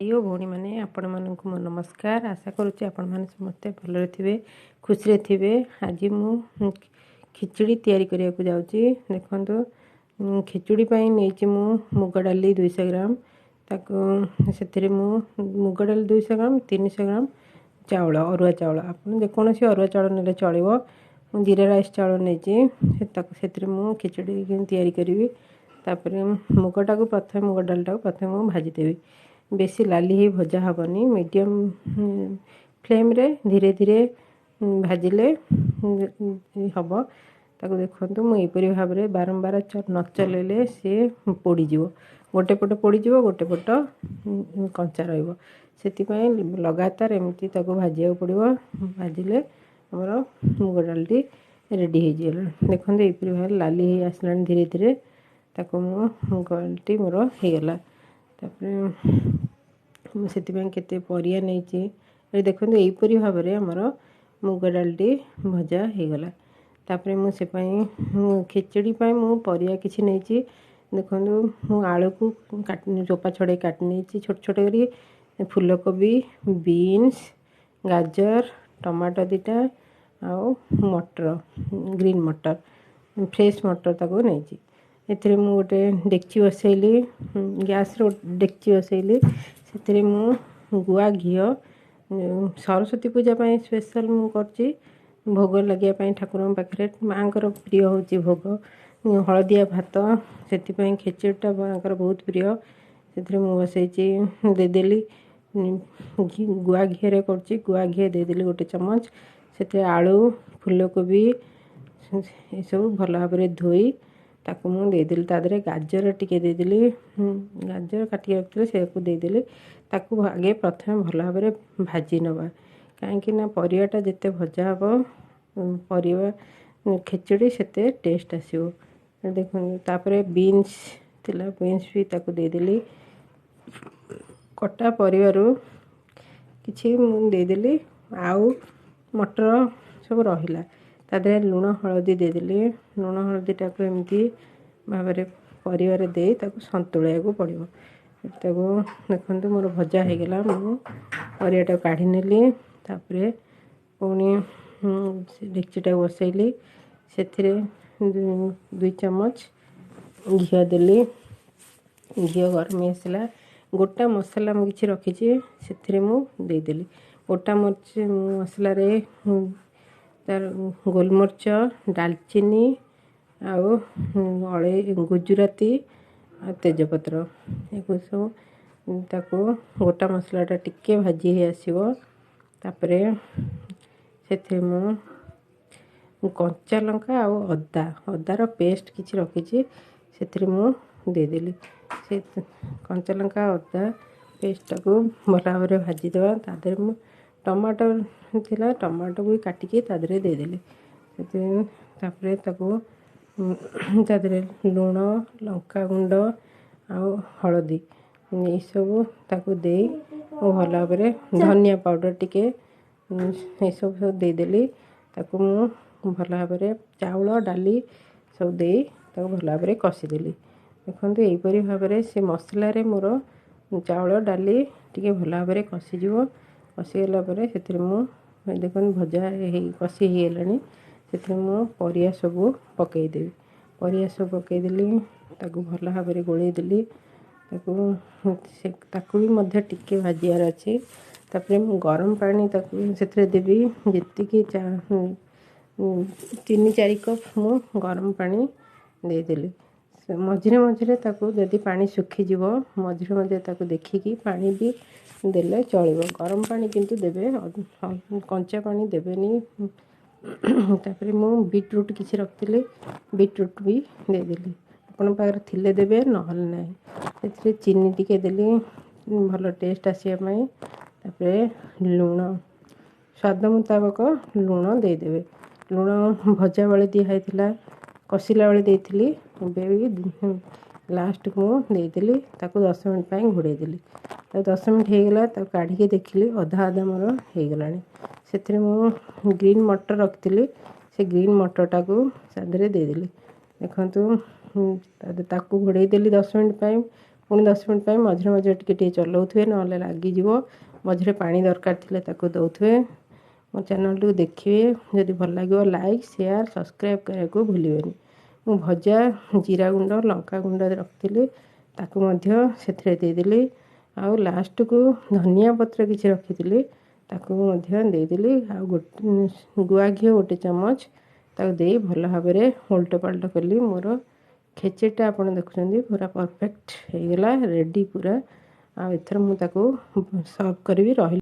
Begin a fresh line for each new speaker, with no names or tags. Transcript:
ଭାଇ ଓ ଭଉଣୀମାନେ, ଆପଣମାନଙ୍କୁ ମୋ ନମସ୍କାର। ଆଶା କରୁଛି ଆପଣମାନେ ସମସ୍ତେ ଭଲରେ ଥିବେ, ଖୁସିରେ ଥିବେ। ଆଜି ମୁଁ ଖିଚୁଡ଼ି ତିଆରି କରିବାକୁ ଯାଉଛି। ଦେଖନ୍ତୁ, ଖିଚୁଡ଼ି ପାଇଁ ନେଇଛି ମୁଁ ମୁଗ ଡାଲି 200 ଗ୍ରାମ। ତାକୁ ସେଥିରେ ମୁଁ ମୁଗ ଡାଲି 200 ଗ୍ରାମ, 300 ଗ୍ରାମ ଚାଉଳ, ଅରୁଆ ଚାଉଳ। ଆପଣ ଯେକୌଣସି ଅରୁଆ ଚାଉଳ ନେଲେ ଚଳିବ। ମୁଁ ଜିରା ରାଇସ୍ ଚାଉଳ ନେଇଛି। ତାକୁ ସେଥିରେ ମୁଁ ଖିଚୁଡ଼ି ତିଆରି କରିବି। ତାପରେ ମୁଗଟାକୁ ପ୍ରଥମେ, ମୁଗ ଡାଲିଟାକୁ ପ୍ରଥମେ ମୁଁ ଭାଜିଦେବି। ବେଶୀ ଲାଲି ହେଇ ଭଜା ହେବନି, ମିଡ଼ିୟମ୍ ଫ୍ଲେମ୍ରେ ଧୀରେ ଧୀରେ ଭାଜିଲେ ହେବ। ତାକୁ ଦେଖନ୍ତୁ, ମୁଁ ଏହିପରି ଭାବରେ ବାରମ୍ବାର ନ ଚଲେଇଲେ ସିଏ ପୋଡ଼ିଯିବ। ଗୋଟେ ପଟ ପୋଡ଼ିଯିବ, ଗୋଟେ ପଟ କଞ୍ଚା ରହିବ। ସେଥିପାଇଁ ଲଗାତାର ଏମିତି ତାକୁ ଭାଜିବାକୁ ପଡ଼ିବ। ଭାଜିଲେ ଆମର ମୁଗ ଡାଲିଟି ରେଡ଼ି ହେଇଯିବ। ଦେଖନ୍ତୁ, ଏହିପରି ଭାବରେ ଲାଲି ହେଇ ଆସିଲାଣି ଧୀରେ ଧୀରେ। ତାକୁ ମୁଁ ମୁଗ ଡାଲିଟି ମୋର ହେଇଗଲା। ତାପରେ ମୁଁ ସେଥିପାଇଁ କେତେ ପରିବା ନେଇଛି ଏଠି ଦେଖନ୍ତୁ। ଏହିପରି ଭାବରେ ଆମର ମୁଗ ଡାଲିଟି ଭଜା ହେଇଗଲା। ତାପରେ ମୁଁ ସେ ପାଇଁ, ଖିଚୁଡ଼ି ପାଇଁ ମୁଁ ପରିବା କିଛି ନେଇଛି। ଦେଖନ୍ତୁ, ମୁଁ ଆଳୁକୁ କାଟି, ଚୋପା ଛଡ଼େଇ କାଟି ନେଇଛି ଛୋଟ ଛୋଟ କରି, ଫୁଲକୋବି, ବିନ୍ସ, ଗାଜର, ଟମାଟୋ 2ଟା ଆଉ ମଟର, ଗ୍ରୀନ୍ ମଟର, ଫ୍ରେଶ୍ ମଟର ତାକୁ ନେଇଛି। ଏଥିରେ ମୁଁ ଗୋଟେ ଡେକ୍ଚି ବସେଇଲି, ଗ୍ୟାସ୍ରେ ଡେକ୍ଚି ବସେଇଲି। ସେଥିରେ ମୁଁ ଗୁଆ ଘିଅ, ସରସ୍ୱତୀ ପୂଜା ପାଇଁ ସ୍ପେଶାଲ୍ ମୁଁ କରୁଛି, ଭୋଗ ଲଗେଇବା ପାଇଁ ଠାକୁରଙ୍କ ପାଖରେ। ମାଆଙ୍କର ପ୍ରିୟ ହେଉଛି ଭୋଗ, ହଳଦିଆ ଭାତ। ସେଥିପାଇଁ ଖେଚୁଡ଼ିଟା ମାଆଙ୍କର ବହୁତ ପ୍ରିୟ। ସେଥିରେ ମୁଁ ବସେଇଛି, ଦେଇଦେଲି, ଗୁଆ ଘିଅରେ କରୁଛି। ଗୁଆ ଘିଅ ଦେଇଦେଲି ଗୋଟେ ଚାମଚ। ସେଥିରେ ଆଳୁ, ଫୁଲକୋବି ଏସବୁ ଭଲ ଭାବରେ ଧୋଇ ତାକୁ ମୁଁ ଦେଇଦେଲି। ତା ଦେହରେ ଗାଜର ଟିକେ ଦେଇଦେଲି, ଗାଜର କାଟିକି ରଖିଥିଲି, ସେଇଆକୁ ଦେଇଦେଲି। ତାକୁ ଆଗେ ପ୍ରଥମେ ଭଲ ଭାବରେ ଭାଜି ନେବା, କାହିଁକି ନା ପରିବାଟା ଯେତେ ଭଜା ହେବ, ପରିବା ଖେଚୁଡ଼ି ସେତେ ଟେଷ୍ଟ ଆସିବ। ଦେଖନ୍ତୁ, ତାପରେ ବିନ୍ସ ଥିଲା, ବିନ୍ସ ବି ତାକୁ ଦେଇଦେଲି। କଟା ପରିବାରୁ କିଛି ମୁଁ ଦେଇଦେଲି ଆଉ ମଟର ସବୁ ରହିଲା। ତା ଦେହରେ ଲୁଣ ହଳଦୀ ଦେଇଦେଲି। ଲୁଣ ହଳଦୀଟାକୁ ଏମିତି ଭାବରେ ପରିବାରେ ଦେଇ ତାକୁ ସନ୍ତୁଳିବାକୁ ପଡ଼ିବ। ତାକୁ ଦେଖନ୍ତୁ, ମୋର ଭଜା ହେଇଗଲା। ମୁଁ ପରିବାଟାକୁ କାଢ଼ି ନେଲି। ତାପରେ ପୁଣି ସେ ଡେକ୍ଚିଟାକୁ ବସେଇଲି। ସେଥିରେ 2 ଚାମଚ ଘିଅ ଦେଲି। ଘିଅ ଗରମ ହେଇ ଆସିଲା। ଗୋଟା ମସଲା ମୁଁ କିଛି ରଖିଛି, ସେଥିରେ ମୁଁ ଦେଇଦେଲି। ଗୋଟା ମସଲାରେ ତାର ଗୋଲମରିଚ, ଡାଲଚିନି ଆଉ ଗୁଜୁରାତି ଆଉ ତେଜପତ୍ର, ଏକୁ ସବୁ। ତାକୁ ଗୋଟା ମସଲାଟା ଟିକେ ଭାଜି ହେଇ ଆସିବ। ତାପରେ ସେଥିରେ ମୁଁ କଞ୍ଚା ଲଙ୍କା ଆଉ ଅଦାର ପେଷ୍ଟ କିଛି ରଖିଛି, ସେଥିରେ ମୁଁ ଦେଇଦେଲି। ସେ କଞ୍ଚା ଲଙ୍କା ଅଦା ପେଷ୍ଟଟାକୁ ଭଲ ଭାବରେ ଭାଜିଦେବା। ତା ଦେହରେ ମୁଁ ଟମାଟୋ ଥିଲା, ଟମାଟୋକୁ ବି କାଟିକି ତା ଦେହରେ ଦେଇଦେଲି। ସେଥିରେ ତାପରେ ତାକୁ ତା ଦେହରେ ଲୁଣ, ଲଙ୍କାଗୁଣ୍ଡ ଆଉ ହଳଦୀ ଏଇସବୁ ତାକୁ ଦେଇ ମୁଁ ଭଲ ଭାବରେ, ଧନିଆ ପାଉଡ଼ର ଟିକେ, ଏସବୁ ସବୁ ଦେଇଦେଲି। ତାକୁ ମୁଁ ଭଲ ଭାବରେ ଚାଉଳ ଡାଲି ସବୁ ଦେଇ ତାକୁ ଭଲ ଭାବରେ କଷିଦେଲି। ଦେଖନ୍ତୁ, ଏହିପରି ଭାବରେ ସେ ମସଲାରେ ମୋର ଚାଉଳ ଡାଲି ଟିକେ ଭଲ ଭାବରେ କଷିଯିବ। କଷିଗଲା ପରେ ସେଥିରେ ମୁଁ, ଦେଖନ୍ତୁ, ଭଜା ହେଇ କଷି ହେଇଗଲାଣି। ସେଥିରେ ମୁଁ ପରିବା ସବୁ ପକାଇଦେବି। ପରିବା ସବୁ ପକାଇଦେଲି, ତାକୁ ଭଲ ଭାବରେ ଗୋଳେଇ ଦେଲି। ତାକୁ ସେ ତାକୁ ବି ମଧ୍ୟ ଟିକେ ଭାଜିବାର ଅଛି। ତାପରେ ମୁଁ ଗରମ ପାଣି ତାକୁ ସେଥିରେ ଦେବି। ଯେତିକି 3-4 କପ୍ ମୁଁ ଗରମ ପାଣି ଦେଇଦେଲି। ମଝିରେ ମଝିରେ ତାକୁ, ଯଦି ପାଣି ଶୁଖିଯିବ, ମଝିରେ ମଝିରେ ତାକୁ ଦେଖିକି ପାଣି ବି ଦେଲେ ଚଳିବ। ଗରମ ପାଣି କିନ୍ତୁ ଦେବେ, କଞ୍ଚା ପାଣି ଦେବେନି। ତାପରେ ମୁଁ ବିଟରୁଟ୍ କିଛି ରଖିଥିଲି, ବିଟରୁଟ୍ ବି ଦେଇଦେଲି। ଆପଣଙ୍କ ପାଖରେ ଥିଲେ ଦେବେ, ନହେଲେ ନାହିଁ। ସେଥିରେ ଚିନି ଟିକେ ଦେଲି ଭଲ ଟେଷ୍ଟ ଆସିବା ପାଇଁ। ତାପରେ ଲୁଣ, ସ୍ୱାଦ ମୁତାବକ ଲୁଣ ଦେଇଦେବେ। ଲୁଣ ଭଜା ବେଳେ ଦିଆ ହେଇଥିଲା, କଷିଲା ବେଳେ ଦେଇଥିଲି, ଏବେ ବି ଲାଷ୍ଟକୁ ମୁଁ ଦେଇଦେଲି। ତାକୁ 10 ମିନିଟ୍ ପାଇଁ ଘୋଡ଼େଇ ଦେଲି। ତାକୁ 10 ମିନିଟ୍ ହେଇଗଲା। ତାକୁ କାଢ଼ିକି ଦେଖିଲି, ଅଧା ଅଧା ମୋର ହେଇଗଲାଣି। ସେଥିରେ ମୁଁ ଗ୍ରୀନ୍ ମଟର ରଖିଥିଲି, ସେ ଗ୍ରୀନ୍ ମଟରଟାକୁ ତା ଦେହରେ ଦେଇଦେଲି। ଦେଖନ୍ତୁ, ତାକୁ ଘୋଡ଼େଇ ଦେଲି 10 ମିନିଟ୍ ପାଇଁ। ପୁଣି 10 ମିନିଟ୍ ପାଇଁ ମଝିରେ ମଝିରେ ଟିକେ ଟିକେ ଚଲାଉଥିବେ, ନହେଲେ ଲାଗିଯିବ। ମଝିରେ ପାଣି ଦରକାର ଥିଲେ ତାକୁ ଦେଉଥିବେ। ମୋ ଚ୍ୟାନେଲ୍ଟିକୁ ଦେଖିବେ, ଯଦି ଭଲ ଲାଗିବ ଲାଇକ୍, ସେୟାର, ସବସ୍କ୍ରାଇବ୍ କରିବାକୁ ଭୁଲିବେନି। ମୁଁ ଭଜା ଜିରା ଗୁଣ୍ଡ, ଲଙ୍କା ଗୁଣ୍ଡ ରଖିଥିଲି, ତାକୁ ମଧ୍ୟ ସେଥିରେ ଦେଇଦେଲି। ଆଉ ଲାଷ୍ଟକୁ ଧନିଆ ପତ୍ର କିଛି ରଖିଥିଲି, ତାକୁ ମଧ୍ୟ ଦେଇଦେଲି। ଆଉ ଗୋଟେ ଗୁଆ ଘିଅ 1 ଚାମଚ, ତାକୁ ଦେଇ ଭଲ ଭାବରେ ଓଲଟ ପାଲଟ କଲି। ମୋର ଖେଚେଡ଼ିଟା ଆପଣ ଦେଖୁଛନ୍ତି, ପୁରା ପରଫେକ୍ଟ ହେଇଗଲା, ରେଡ଼ି ପୁରା। ଆଉ ଏଥର ମୁଁ ତାକୁ ସର୍ଭ କରିବି। ରହିଲି।